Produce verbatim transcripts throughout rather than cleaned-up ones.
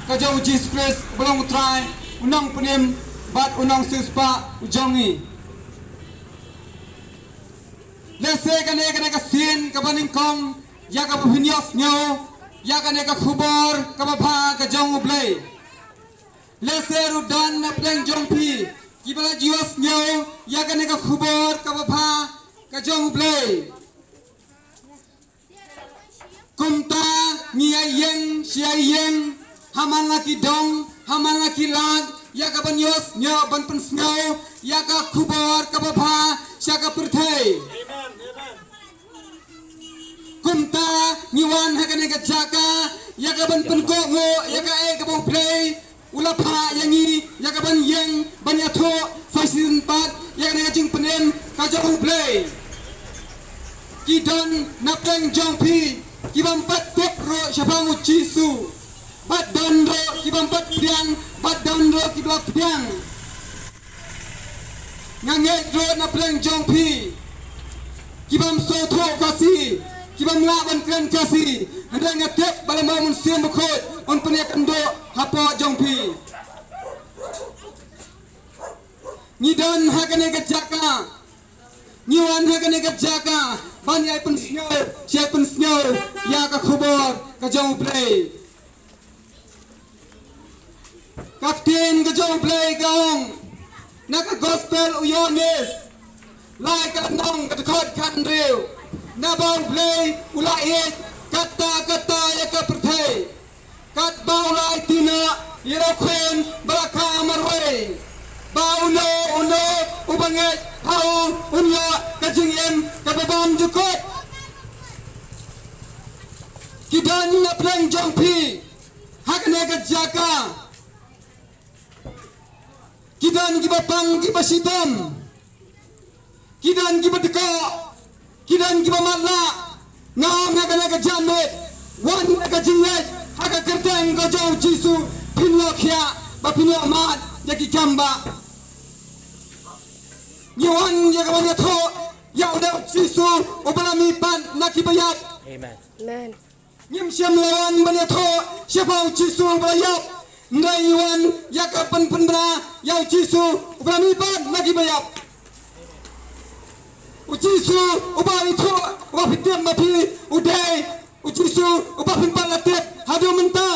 ka jong u Jisu Khrist, u ba long u Trai, u nongpynim bad u nongsiewspah u jong ngi. Lehse kane, kane ka sien kaba nyngkong ïa kaba phin ïohsngew ïa kane ka khubor kaba bha ka jong u Blei. Lehse ruh don na pdeng jong phi kiba la ju ïohsngew ïa kane ka khubor kaba bha ka jong u Blei. Kumta ngi ïa ïeng shi ïa ïeng, ha man la ki dong, ha man la ki lad, ïa ka ban ïohsngew, ban pynsngew ïa ka khubor kaba bha sha ka pyrthei. Kumta ngi wan ha kane ka jaka ïa ka ban pynkohnguh ïa kaei kaba u Blei u la phah ïa ngi ïa ka ban ïeng ban ïathuh sa shisien pat ïa kane ka jingpynim ka jong u Blei. Ki don na pdeng jong phi ki bym pat tip ruh shaphang u Jisu. Bad don ruh ki bym pat pdiang, bad don ruh kiba la pdiang. Nga ngeit ruh na pdeng jong phi ki bym sngewthuh Khasi, ki bym lah ban kren Khasi, hynrei nga tip ba lada u Mynsiem Bakhuid un pynïakynduh hapoh jong phi. Ngi don ha kane ka jaka, ngi wan ha kane ka jaka ban ïai pynsngew, ïai pynsngew ïa ka khubor ka jong u Blei. Ka ktien ka jong u Blei ka ong na ka gospel u Ïoannis, lai ka lynnong, ka dkhot khathynriew, naba u Blei u la ïeit katta katta ïa ka pyrthei, katba u la aiti noh ïa u Khun ba la kha marwei, ba uno uno uba ngeit ha u un ïoh ka jingim kaba bymjukut. Ki don na pdeng jong phi ha kane ka jaka. Ki don kiba pang, kiba shitom. Ki don kiba dkoh. Ki don kiba matlah. Nga ong ha kane ka janmiet, wan da ka jingngeit ha ka kyrteng ka jong u Jisu, phin ïoh khiah bad phin ïoh mad ïa ki kam bah. Ngi wan ïa ka ban ïathuh ïa u dei u Jisu uba la mihpat na kiba ïap. Amen. Amen. Ngim shym la wan ban ïathuh shaphang u Jisu uba la ïap, hynrei ngi wan ïa ka ban pynbna ïa u Jisu uba la mihpat na kiba ïap. U Jisu uba la ïathuh, uba phi tip ba phi u dei u Jisu uba phim pat la tip haduh mynta.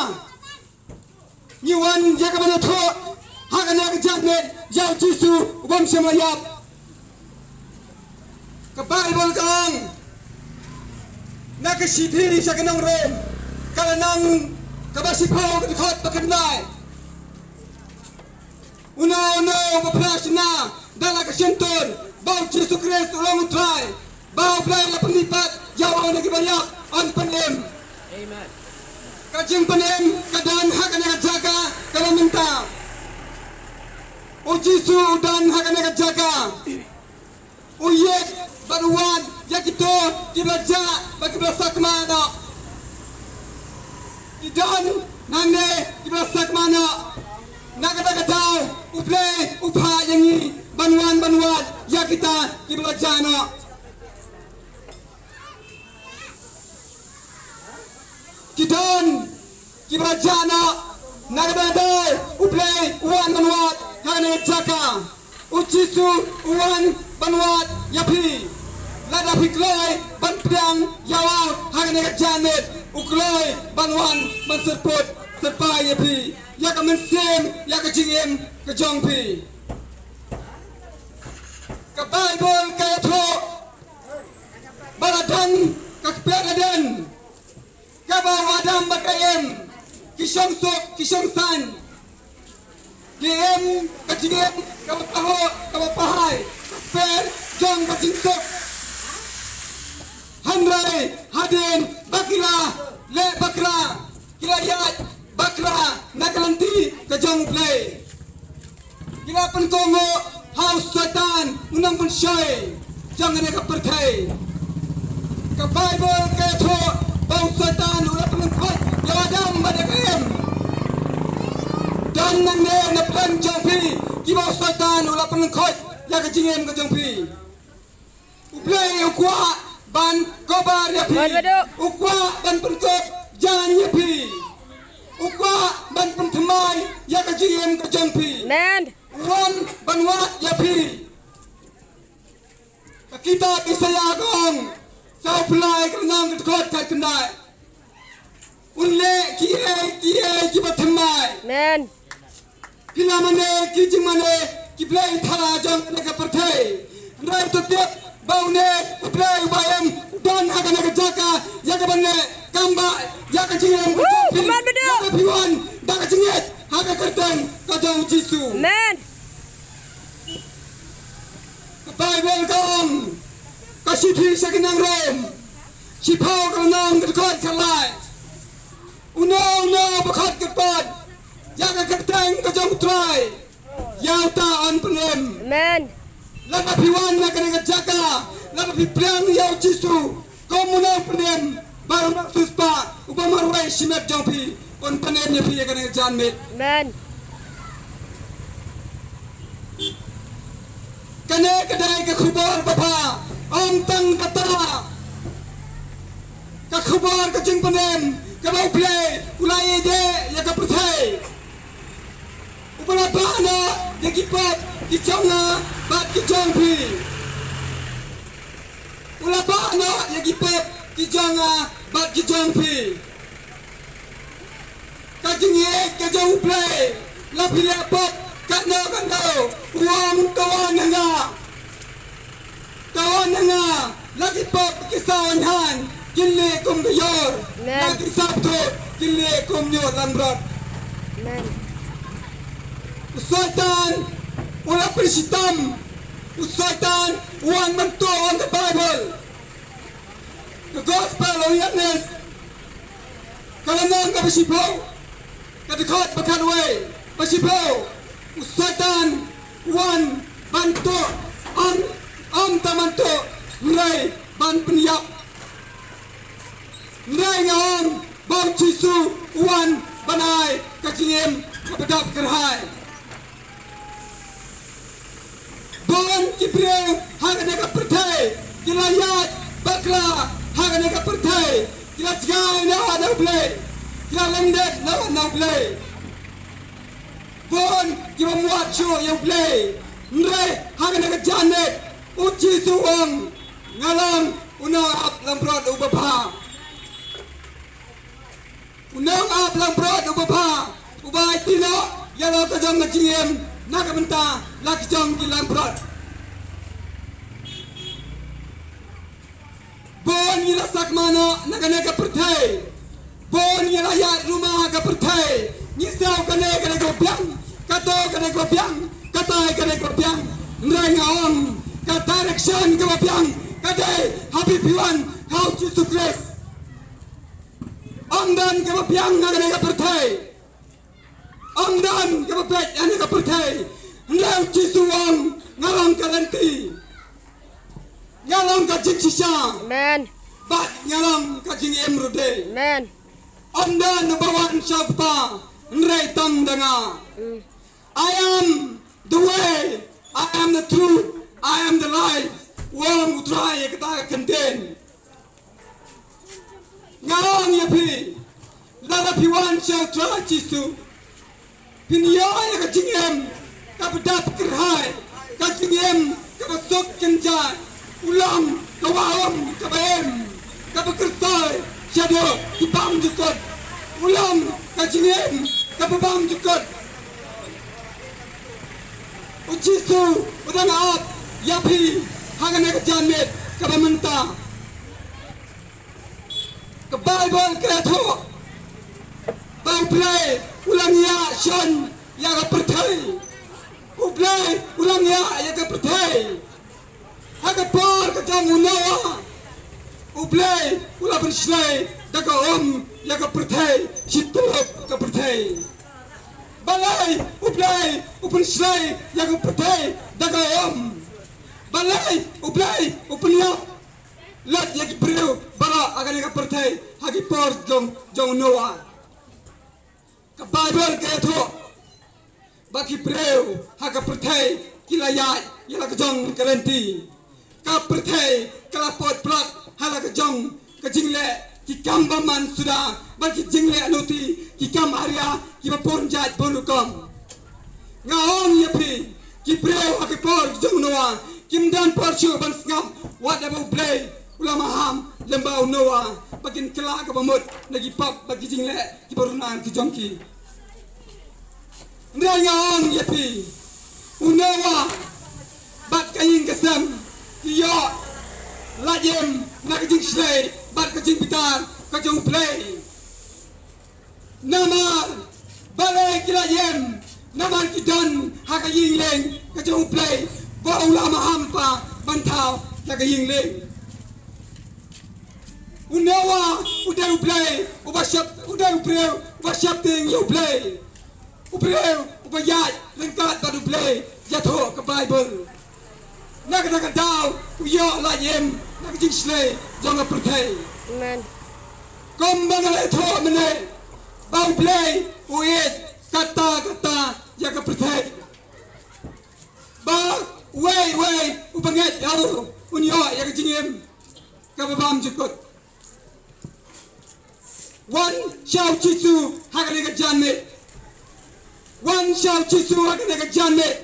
Ngi wan ïa ka ban ïathuh ha kane ka janmiet ïa u Jisu u bym shym la ïap. Ka Baibl ka ong na ka shithi sha ki nong Rom, ka lynnong kaba shiphew, ka dkhot ba khyndai. Uno uno uba phla shynna da la ka shyntur ba u Jisu Khrist u long u Trai, ba u Blei u la pynmihpat ïa u na kiba ïap, yn pynim. Amen. Ka jingpynim ka don ha kane ka jaka kaba mynta. U Jisu u don ha kane ka jaka. U ïeit bad u wad ïa kito kiba la jah bad kiba la sakma noh. Ki don nangne kiba la sakma noh. Na kata ka daw u Blei u phah ïa ngi ban wan ban wad ïa kita kiba la jah noh. Ki don kiba la jah noh. Na kata ka daw u Blei u wan ban wad ha kane ka jaka. U Jisu u wan ban wad ïa phi. Lada phi kloi ban pdiang ïa u ha kane ka janmiet, u kloi ban wan ban syrpud syrpai ïa phi, ïa ka mynsiem, ïa ka jingim ka jong phi. Ka Baibl ka ïathuh ba la don ka kper Eden, kaba u Adam bad ka Im ki shong suk ki shong saiñ. Ki im ka jingim kaba pahuh kaba pahai, ka kper jong ka jingsuk. Hynrei hadien ba ki la leh bakla, ki la ïaid bakla na ka lynti ka jong U Blei, ki la pynkohnguh ha u Soitan, u nongpynshoi jong kane ka pyrthei. Ka Baibl ka ïathuh ba u Soitan u la pynlyngkhuid ïa u Adam bad ïa ka Im. Don nangne na pdeng jong phi kiba u Soitan u la pynlyngkhuid ïa ka jingim ka jong phi. U Blei u kwah ban cover ïa phi. Wan, Badu. U kwah ban pynkup jan ïa phi. U kwah ban pyn ïa ka jingim ka jong phi. Amen. U wan ban wad ïa phi. Ka kitab Isaïah ka ong, saw pynlait ka lynnong ka dkhot khatkhyndai. Un leh kiei kiei kiba thymmai. Amen. Ki la mane ki jingmane ki blei thala jong kane ka pyrthei. Hynrei to tip ba une u Blei uba im u don ha kane ka jaka ïa ka ban leh kam ba ïa ka jingim ka jong phi. Amen, bedo. Ïa ka phi wan da ka jingngeit ha ka kyrteng ka jong u Jisu. Amen. Ka Baibl ka ong, ka shithi sha ki nong Rom, shiphew ka lynnong ka dkhot khatlai. Uno uno ba khot kyrpad ïa ka kyrteng ka jong u Trai, ïa uta yn pynim. Amen. Lada phi wan na kane ka jaka, lada phi pdiang ïa u Jisu kum u nongpynim baroh nongsiewspah, uba marwei shimet jong phi, un pynim ïa phi ïa kane ka janmiet. Amen. Kane ka dei ka khubor babha, ym tang kata, ka khubor ka jingpynim kaba u Blei u la ïeit ïa ka pyrthei. Uba la bah noh ïa ki pop ki jong nga bad ki jong phi. U la bah noh ïa ki pop ki jong nga bad ki jong phi. Ka jingïeit ka jong u Blei, la phi leh pop katno katno, u ong, ka wan ha nga. Ka wan ha nga, la ki pop ki saw ain han kin lih kum ka ïor. Amen. La ki saw thuh kin lih kum ñiuh langbrot. Amen. U Soitan u la pynshitom. U Soitan u wan ban tuh, ong ka Baibl. Ka Gospel u Ïoannis, ka lynnong kaba shiphew, ka dkhot ba khatwei, ba shiphew, u Soitan u wan ban tuh, ym, ym tang ban tuh, hynrei ban pynïap. Hynrei nga ong ba u Jisu u wan ban ai ka jingim kaba dap kyrhai. Bun ki briew ha kane ka pyrthei ki la ïaid bakla ha kane ka pyrthei, ki la jngai na u Blei, ki la lyndet na u Blei. Bun ki bym wad shuh ïa u Blei. Hynrei ha kane ka janmiet u Jisu u ong, nga long u nongap langbrot uba bha. U nongap langbrot uba bha, uba aiti noh ïa la ka jong ka jingim na ka bynta la ki jong ki langbrot. Bun ngi la sakma noh na kane ka pyrthei. Bun ngi la ïaid ruma ha ka pyrthei. Ngi sngew kane kane ka biang, kato kane ka biang, katai kane ka biang. Hynrei nga ong, ka direction kaba biang ka dei ha phi phi wan ha u Jisu Khrist. Ym don kaba biang ha kane ka pyrthei. Ym don kaba peit ha kane ka pyrthei. Hynrei u Jisu u ong, nga long ka lynti, nga long ka jingshisha. Amen. Bad nga long ka jingim ruh dei. Amen. Ym don uba wan sha u Kpa hynrei tang da nga. Mm. I am the way, I am the truth, I am the life. U ong u Trai ïa kata ka kyntien. Nga ong ïa phi, lada phi wan sha u Trai Jisu, phin ïoh ïa ka jingim kaba dap kyrhai, ka jingim kaba suk kynjah. U long ka wah um kaba im, kaba kyrsoi shaduh ki bymjukut. U long ka jingim kaba bymjukut. U Jisu u dang ap ïa phi ha kane ka janmiet kaba mynta. Ka Baibl ka ïathuh ba U Blei u la ngiah shon ïa ka pyrthei. U Blei u la ngiah ïa ka pyrthei. Ha ka por ka jong u Noah, U Blei u la pynshlei da ka um ïa ka pyrthei, shi tyllup ka pyrthei. Balei U Blei u pynshlei ïa ka pyrthei da ka um? Balei U Blei u pynïap lut ïa ki briew baroh ha kane ka pyrthei ha ki por jong, jong u Noah? Ka Baibl ka ïathuh ba ki briew ha ka pyrthei ki la ïaid ïa la ka jong ka lynti. Ka pyrthei ka la pud plat ha la ka jong ka jingleh ki kam bymman suda, bad ki jingleh anuti, ki kam aria, kiba bun jait bun rukom. Nga ong ïa phi, ki briew ha ki por jong Noah kim don por shuh ban sngap wat lada U Blei u la maham lem bad u Noah, ba kin kylla ka bamut na ki pop bad ki jingleh kiba runan ki jong ki. Hynrei nga ong ïa phi, u Noah bad ka ïing ka sem ki ïoh lait im na ka jingshlei bad ka jingbitar ka jong U Blei. Namar balei ki lait im? Namar ki don ha ka ïing lieng ka jong U Blei ba u la maham pa ban thaw ïa ka ïing lieng. U Noah u dei u Blei uba shep, u dei u briew uba sheptieng ïa U Blei. U briew uba ïaid ryngkat bad U Blei, ïathuh ka Baibl. Na kata ka daw u ïoh lait im na ka jingshlei jong ka pyrthei. Amen. Kumba nga la ïathuh mynne, ba U Blei u ïeit katta katta ïa ka pyrthei. Ba uwei uwei u bangeit ïa u un ïoh ïa ka jingim kaba bymjukut. Wan sha U Jisu ha kane ka janmiet. Wan sha U Jisu ha kane ka janmiet.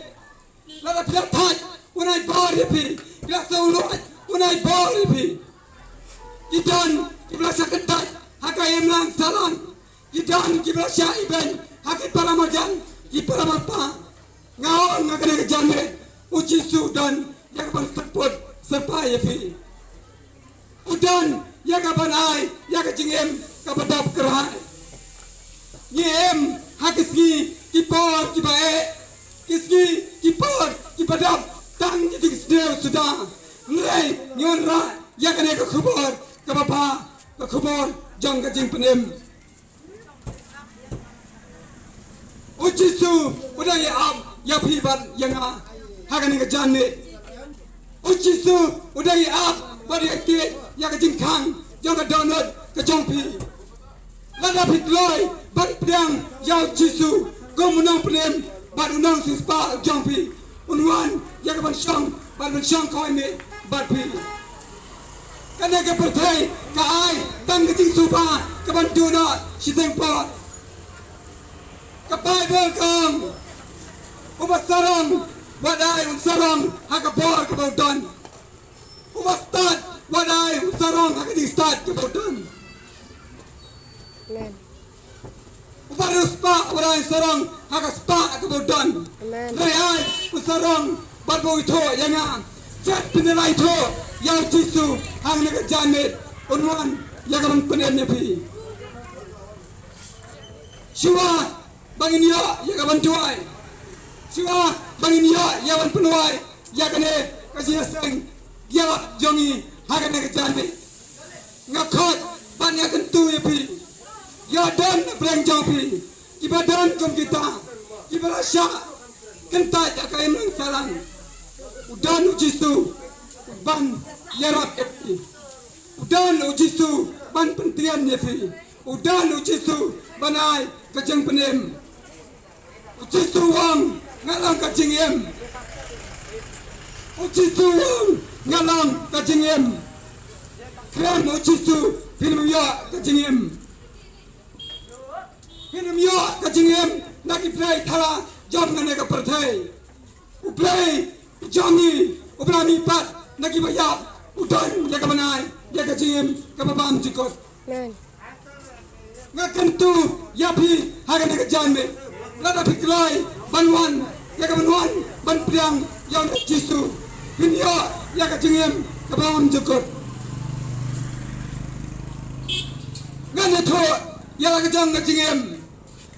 Lada phi la thait, un ai bor ïa phi. Phi la sngewlwait, un ai bor ïa phi. Ki don kiba la shah kyntait ha ka imlang sahlang. Ki don kiba la shah ibeiñ ha ki para marjan, ki para marpa. Nga ong ha kane ka janmiet, U Jisu u don ïa ka ban syrpud syrpai ïa phi. U don ïa ka ban ai ïa ka jingim kaba dap kyrhai. Ngi im ha ki sngi ki por kiba eh, ki sngi ki por kiba dap tang ki jingsniew suda. Hynrei ngi wanrah ïa kane ka khubor kaba bha, ka khubor jong ka jingpynim. U Jisu u dang ïa ap ïa phi bad ïa nga ha kane ka janmiet. U Jisu u dang ïa ap bad ïa kit ïa ka jingkhang jong ka dohnud ka jong phi. Lada phi kloi ban pdiang ïa U Jisu kum u nongpynim bad u nongsiewspah jong phi, un wan ïa ka ban shong bad ban shong kawei mih bad phi. Kane ka pyrthei ka ai tang ka jingsngewbha ka ban duh noh shiteng por. Ka Baibl ka ong, uba sarong wat ai un sarong ha ka bor kaba u don. Uba stad wat ai un sarong ha ka jingstad kaba u don. Amen. Uba riewspah wat ai un sarong ha ka spah kaba u don. Amen. Hynrei ai un sarong bad ba u ithuh ïa nga. Jait phin ïa la ithuh ïa U Jisu ha kane ka janmiet, un wan ïa ka ban pynim ïa phi. Shuwa ba ngin ïoh ïa ka ban duwai, shuwa ba ngin ïoh ïa ka ban pynduwai ïa kane ka jingïaseng ïa la jong ngi ha kane ka janmiet, nga khot bad nga kyntu ïa phi. Ïa don na pdeng jong phi kiba don kum kita kiba la shah kyntait ha ka imlang sahlang. U don U Jisu ban ïarap ïa phi. U don U Jisu ban pyntian ïa phi. U don U Jisu ban ai ka jingpynim. U Jisu u ong, nga long ka jingim. U Jisu u ong, nga long ka jingim. Khlem U Jisu phin ym ïoh ka jingim. Phin ym ïoh ka jingim na ki blei thala jong kane ka pyrthei. U Blei jong ngi uba la mihpat na kiba ïap u don ïa ka ban ai ïa ka jingim kaba bymjukut. Amen. Nga kyntu ïa phi ha kane ka janmiet, lada phi kloi ban wan ïa ka ban wan ban pdiang ïa U Jisu, phin ïoh ïa ka jingim kaba bymjukut. Ngan ïathuh ïa la ka jong ka jingim.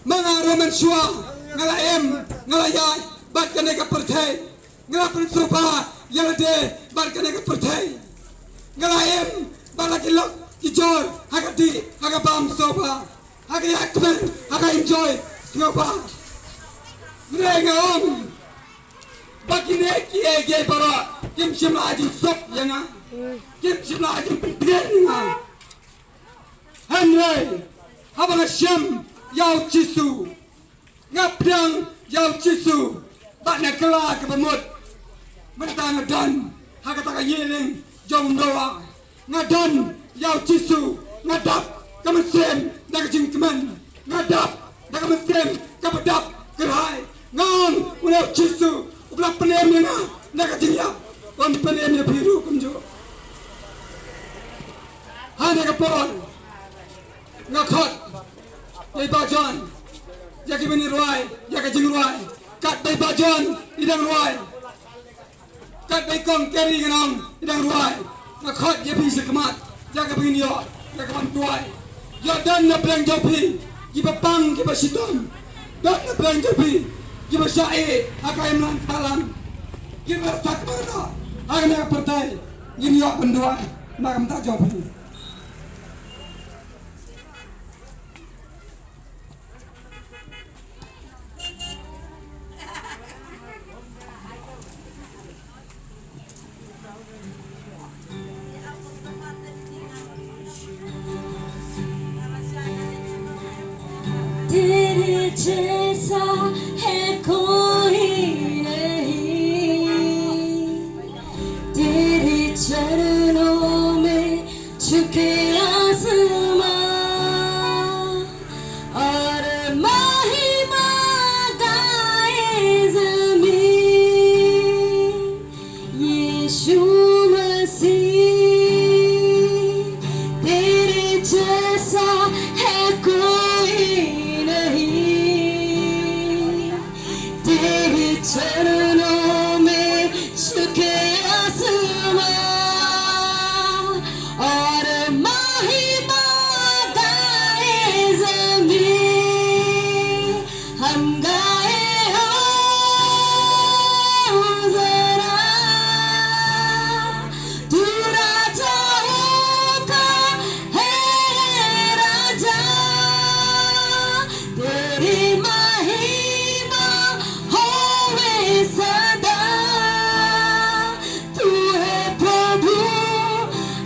Ma nga ruh mynshuwa nga la im, nga la ïaid bad kane ka pyrthei. Nga la pynsngewbha ïa lade bad kane ka pyrthei. Nga la im bad la ki lok ki jor ha ka dih, ha ka bam sngewbha, ha ka ïakmen, ha ka enjoy sngewbha. Hynrei nga ong ba kine kiei kiei baroh kim shym la ai jingsuk ïa nga, kim shym la ai jingpyntian ïa nga. Hynrei haba nga shem ïa U Jisu, nga pdiang ïa U Jisu bad nga kylla kaba mut. Mynta nga don ha kata ka ïing jong u Noah. Nga don ïa U Jisu Nga dap ka mynsiem da ka jingkmen. Nga dap da ka mynsiem kaba dap kyrhai. Nga ong, une u Jisu uba la pynim ïa nga da ka jingïap, un pynim ïa phi ruh kumjuh. Ha kane ka por nga khot ïa i Bah John, ïa kiba ngi rwai ïa ka jingrwai. Katba i Bah John i dang rwai, katba i Kong Kerry, ngan ong, i dang rwai, nga khot ïa phi sha khmat, ïa kaba ngin ïoh ïa ka ban duwai. Ïoh don na pdeng jong phi kiba pang, kiba shitom. Don na pdeng jong phi kiba shah ïeh ha ka imlang sahlang, kiba sakma ha kane ka pyrthei. Ngin ïoh ban duwai na ka bynta jong phi. तेरे जैसा है कोई नहीं, तेरे चरणों में झुके आसमां और महिमा गाए जमीन। यीशु मसीह, तेरे जैसा है कोई नहीं। तेरे चरणों में झुके आसमां और महिमा गाए जमीन। हम गाए हो जरा, तू राजाओं का है राजा, तेरी महिमा होवे सदा। तू है प्रभु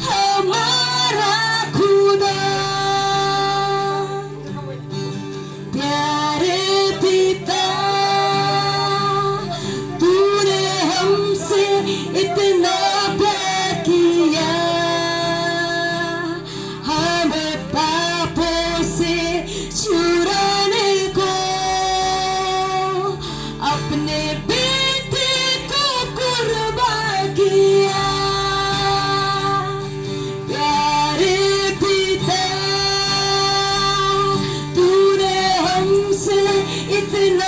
हमारा खुदा। प्यारे पिता, तूने हमसे इतना प्यार किया, हमें पापों से छुड़ाने को अपने बेटे को कुर्बान किया। प्यारे पिता, तूने हमसे इतना